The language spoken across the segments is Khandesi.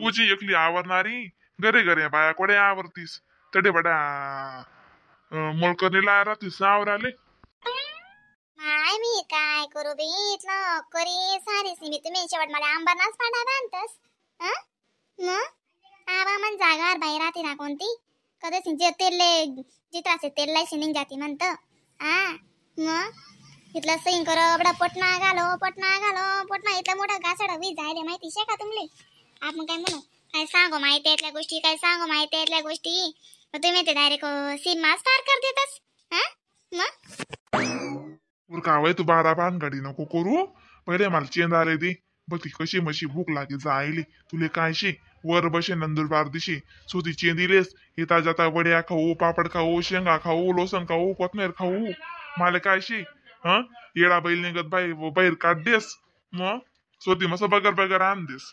तुझी एकली आवरणारी घरे घरे बाया कोडे आवरतीस तडे बडा मोलकरणीला राहतीस आवराले. माय मी काय करू बी इथलं करी सारीच मी तुम्ही शेवट मला आंबरनाच पाडा बांधतस. हं मग आवा मन जागावर बाहेर राहते ना कोणती कधी जे तेल जिथं असे तेल सिनिंग जाती म्हणतं. हा मग इथलं सैन कर बडा पटना घालो पटना घालो पटना इथला मोठा घासाडा वीज जायले माहिती शे का तुमले. आपण काय म्हणू काय सांगू माहिती यातल्या गोष्टी काय सांगू माहिती यातल्या गोष्टी मग तुम्ही ते डायरेक्ट सीमाच पार कर देतस. हा मग उरका तू बारा भानगडी नको करू पहिले मला चेंद आले दे बघ ती कशी मशी भूक लागे जायली तुले काय शे वर बसे नंदुरबार दिशी सुती चेंदिलेस येता जाता वड्या खाऊ पापड खाऊ शेंगा खाऊ लोसण खाऊ कोथमीर खाऊ मला काय शे. हा येडा बैल निघत बाई बाहेर काढ देस मग स्वती मस्त बगर बगर आण देस.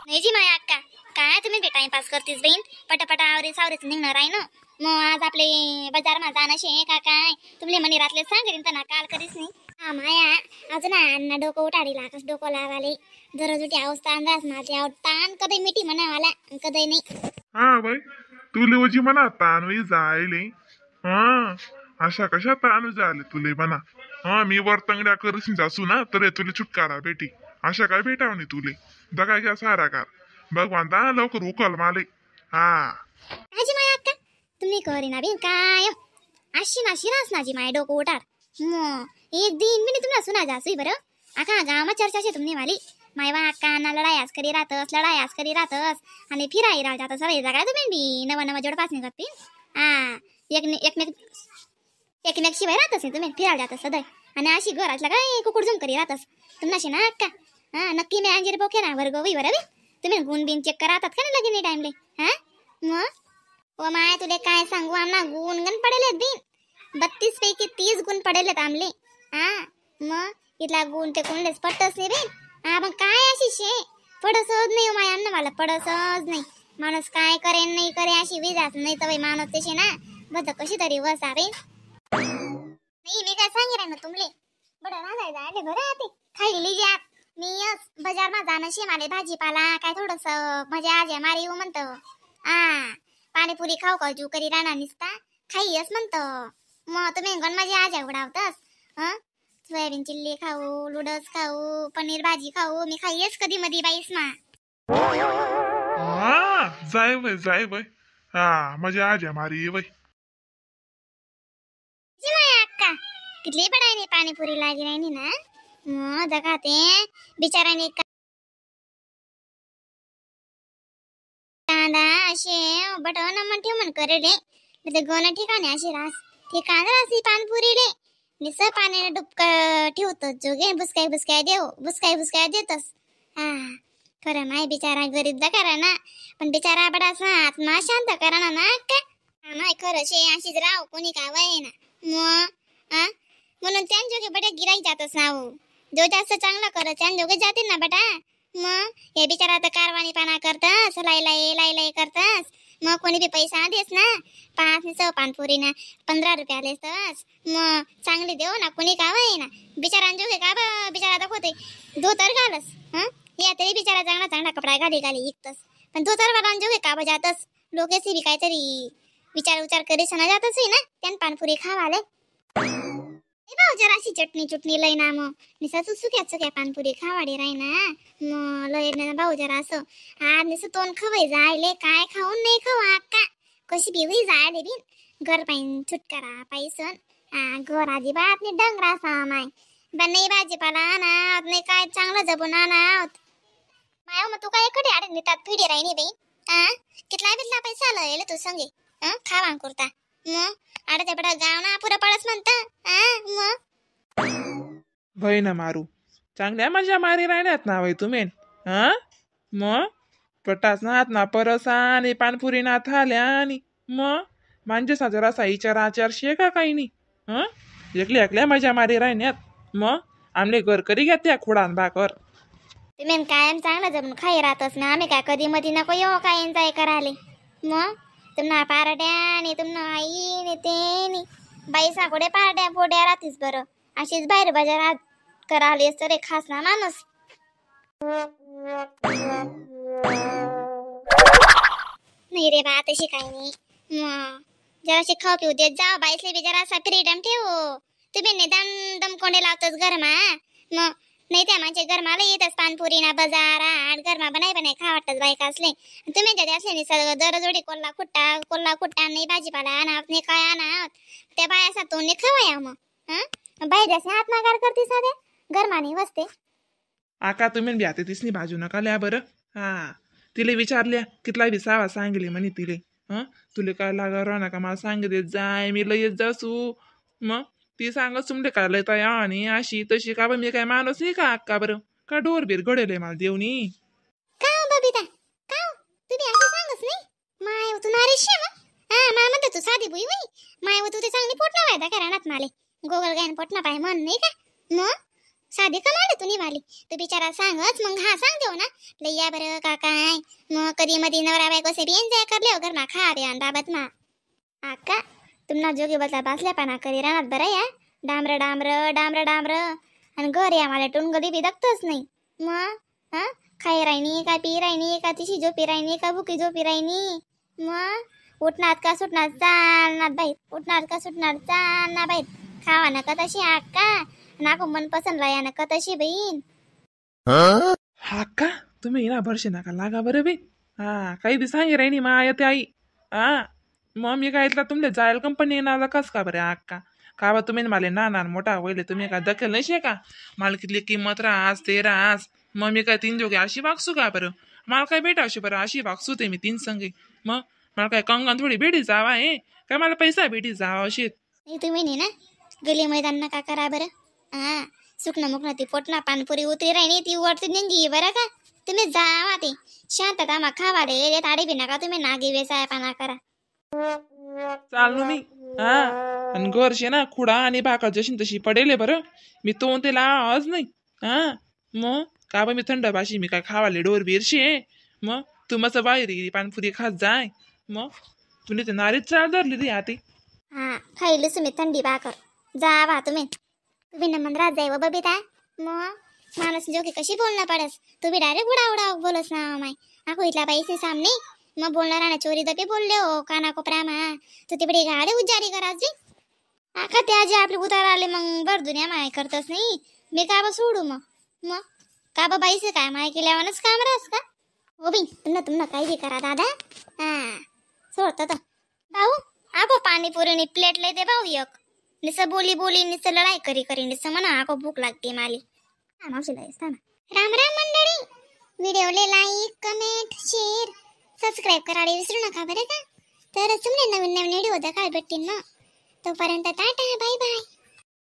नाही जी माया अक्का काय तुम्ही बे टाइमपास करतीस बहीण पटापटा आवरे सावरेच निघणार आहे ना. मग आज आपले बाजार मा जाणं शे का काय तुमले म्हणे रातले सांगेन ना काल करीस नाही. हा माया अजून अण्णा डोकं उठाडी लागस डोकं लावाले जरा जुटी अवस्था अंदाज माझी आव ताण कधी मिठी म्हणावाला कधी नाही. हा बाई तुले ओजी म्हणा ताण जायले. हा अशा कशा ताण जायले तुले म्हणा. हा मी वर तंगड्या करशील जासू ना तर तुले छुटकारा भेटी अशा काय भेटाव नाही तुले दगा घ्या सारा कार भगवान दा लवकर उकल माले. हा आजी माया अक्का तुम्ही करीना बिन काय अशी ना शिरास नाजी माया डोकं उठाड मग एक दिन मी तुम्हाला सुना जासू बरं आखा गावात चर्चा शे तुमने वाली मायवा अक्का ना लढायास करी राहतस लढायास करी राहतस आणि फिराई राह जात सवय जागा तुम्ही बी नवा नवा जोडपास निघत पिन. हा एकमेक एकमेक शिवाय राहतस नाही तुम्ही फिरायला जातस सदै आणि अशी घरातला काय कुकुडझुम करी राहतस तुम्हाला ना अक्का. हा नक्की मी अंजीर बोके ना वर्ग होई बरं तुम्ही गुण बिन चेक करातात का ना लगीन टाइमले. हा मग ओ my तुले काय सांगू आमना गुण गण पडेले बिन 32 पैकी 30 गुण पडेलेत आमले. हा मग इथला गुण ते कोणलेच पटतच नाही बिन. हा मग काय अशी शे पडसच नाही माय अन्न मला पडसच नाही माणूस काय करेन नाही करे अशी विजाच नाही तर माणूस तशी ना बस कशी तरी वसा बे. नाही मी काय सांगे ना तुमले बडं रांधाय जायले बरं आते खाईली जात मी यस बजार मा जाणं शे माले भाजीपाला काय थोडस मजा आजे मारी येऊ म्हणतो. आ पाणीपुरी खाऊ का जू करी राहणार निसता खाईयस म्हणतो मग तुम्ही गण माझी आजा उडावतस. हं सोयाबीन चिल्ली खाऊ लुडल्स खाऊ पनीर भाजी खाऊ मी खाईयस कधी मधी बाईस मा. हा जाय वय जाय वय. हा मजा आजा मारी वय माया अक्का कितली बडायने पाणीपुरी लागी नाही ना मग दगा ते बिचाराने कांदा असे बटन मन ठेव मन करेले ते गण ठिकाणी अशी रास ते कांदा अशी पाणीपुरीले निस पाण्याने डुबक ठेवतो जोगे बुसकाय बुसकाय देव बुसकाय बुसकाय देतस. हा खरं माय बिचारा गरीब दा करा ना पण बिचारा बडासा आत्मा शांत करा ना ना का नाही खरं शे अशीच राव कोणी काय वय ना मग. हा म्हणून त्यांजोगे बड्या गिराईक जातच ना हो जो जास्त चांगला करत त्यांजोगे जाते ना बेटा. मग हे बिचारा तर कारवानी पाना करतस लाई लाई लाई लाई करतस मग कोणी बी पैसा देस ना 5 सौ पानपुरी ना 15 रुपया लेसतस मग चांगली देऊ ना कोणी का वय ना बिचारांजोगे का बिचारा दाखवते धोतर घालस. हं या तरी बिचारा चांगला चांगला कपडा घाली घाली इकतस पण धोतर वालांजोगे का जातस लोकेसी बी काहीतरी विचार विचार करीस ना जातच ना त्यान पानपुरी खावाले. भाऊ जराशी चटणी चुटणी लय ना मग निसा तू सुक्या सुक्या पानपुरी खावाडी राही ना मग लय ना भाऊ जरा असं आज निसं तोंड खवय जायले काय खाऊन नाही खाऊ अक्का कशी बी होई जायले बिन घर पाहिन छुटकारा पाहिसन. हा घर अजिबात नाही डंगरा सामाय पण नाही भाजीपाला आणा नाही काय चांगलं जपून आणा. माय मग तू काय कडे आडे नेतात फिडे राही नाही बाई. हा कितला बितला पैसा लयले तू संगे हं खावा कुरता मग आडे ते बडा गाव ना पुरं पडस म्हणता. हा मग भय ना मारू चांगल्या मजा मारी राहिल्यात ना वय तुम्ही. हा मग पटास ना हात ना परसा आणि पानपुरी ना थाल्या आणि मग माणजेसा जरासा विचार आचार शे का काही नाही. हं एकल्या एकल्या मजा मारी राहिण्यात मग आमले घर करी घ्या त्या खोडान भाकर. तुम्ही कायम चांगलं जमून खाई राहतस ना आम्ही काय कधी मधी नको येऊ काय एन्जॉय करायले मग तुम्हाला पारड्या आणि तुम्हाला आई आणि ते नी बाई साकोडे पारड्या पोड्या राहतीस बरं अशीच बाहेर बाजारात करायला तर रे खास ना माणूस. नाही रे बा तशी काही नाही. मग जराशी खाऊ पिऊ देत जा बाईसले बी, जरासा फ्रीडम ठेवू. तुम्ही निदान दमकोंडे लावतोस घरमा. मग नाही त्या माणसे घरमाला येतच पानपुरी ना बाजार आठ घरमा बनाय बनाय खा वाटत बायकासले. तुम्ही जरी असले नाही सगळं दरजोडी कोल्हा खुट्टा कोल्हा खुट्टा नाही भाजीपाला आणा नाही काय आणा त्या बाया असा तोंड खवाया. मग हा बाई जसे हात मागार करते साधे घरमा नाही वसते. आका तुम्ही बी आता तिसनी भाजू नका ल्या बरं. हा तिले विचारल्या कितला बी सावा सांगले म्हणे तिले. हं तुले काय लागा राहणार का मला सांग देत जाय मी लय येत जासू. मग ती सांगत तुमले काय लय तया आणि अशी तशी का बा मी काय माणूस नाही का अक्का बरं का डोर बीर घडेले मला देवनी. का हो बबिता का हो? तुम्ही अशी सांगच नाही माय तू नारीश हा. हा मला म्हणते तू साधी बुई होई माय तू ते चांगली पोट ना का रानात माले गोगल गायन पोट ना पाय म्हण नाही का. मग साधी का माले तू निवाली तू बिचारा सांगच मग हा सांग देऊ ना लई या बरं का काय. मग कधी मधी नवरा बायको से बी एन्जॉय करले हो घरमा खा बे आणि बाबत मा. आका तुम्हाला जोगी बदला बासल्या पाना करी रानात बरं या डांबर डांबर डांबर डांबर आणि घर या मला टुनगली बी दगतच नाही. मग हा खाई राहिनी का पी राहिनी का तिशी झोपी राहिनी का भुकी झोपी राहिनी. मग उठणार का सुटणार चालणार बाई उठणार का सुटणार चालणार बाई खावा नका तशी आका नाको मन पसंत राया नका तशी बहीण. हा का तुम्ही ना भरशे नका लागा बरं बी. हा काही बी सांगे राहिनी मा येते आई. हा मग मी काय इथला तुमले जायल कंपनी येणार कस का बरं अक्का का बा तुम्ही मला ना ना मोठा होईल तुम्ही का दखल नाही शे का मला कितली किंमत रास ते रास. मग मी काय तीन जोगे अशी वागसू का बरं मला काय भेटावशी बरं अशी वागसू ते मी तीन संगे. मग मला काय कंगन थोडी भेटी जावा आहे काय मला पैसा भेटी जावा अशी. नाही तुम्ही नाही ना गली मैदान नका करा बरं. हा सुकणं मुकणं ती पोटना पानपुरी उतरी राहिनी ती वरती निघी बरं का. तुम्ही जावा ते शांतता मा खावा रे ताडी बी नका तुम्ही नागी वेसाय पाना करा. चाललो मी. हा आणि घरशे ना खुडा आणि भाकर जशी तशी पडेल बरं मी तो ते लावच नाही. हा मग का बा मी थंड भाशी मी काय खावाले डोर बिरशे. मग तू मस्त बाहेर गेली पानपुरी खात जाय. मग तुला ते नारीच चाल धरली ती आती. हा खाईलच तुम्ही थंडी भाकर जावा तुम्ही तुम्ही ना मंदिरात जाय व बबिता. मग माणूस जोकी कशी बोलणं पडस तुम्ही डायरेक्ट उडा उडा बोलस ना माय आखो इथला बाईसे सामने मग बोलणार ना चोरी दबे बोलले हो काना कोपरा मा तू तिकडे गाडी उजारी करायची आखा त्या जे आपले उतार आले मग बर दुनिया माय करतच नाही मी का बा सोडू. मग मग का बा बाईसे काय माय केल्यावरच काम राहस का हो बी तुमना तुमना काही बी करा दादा. हा सोडतो तर भाऊ आगो पाणीपुरीनी प्लेट लय दे भाऊ एक निसं बोली बोली निसं लढाई करी करी निसं म्हणा आगो भूक लागते माली. हा मावशीला येस ना. राम राम मंडळी व्हिडिओले like comment share subscribe करायला विसरू नका बरं का. तर तुमले नवीन नवीन व्हिडिओ दाखवायला भेटतील ना. तोपर्यंत tata bye bye.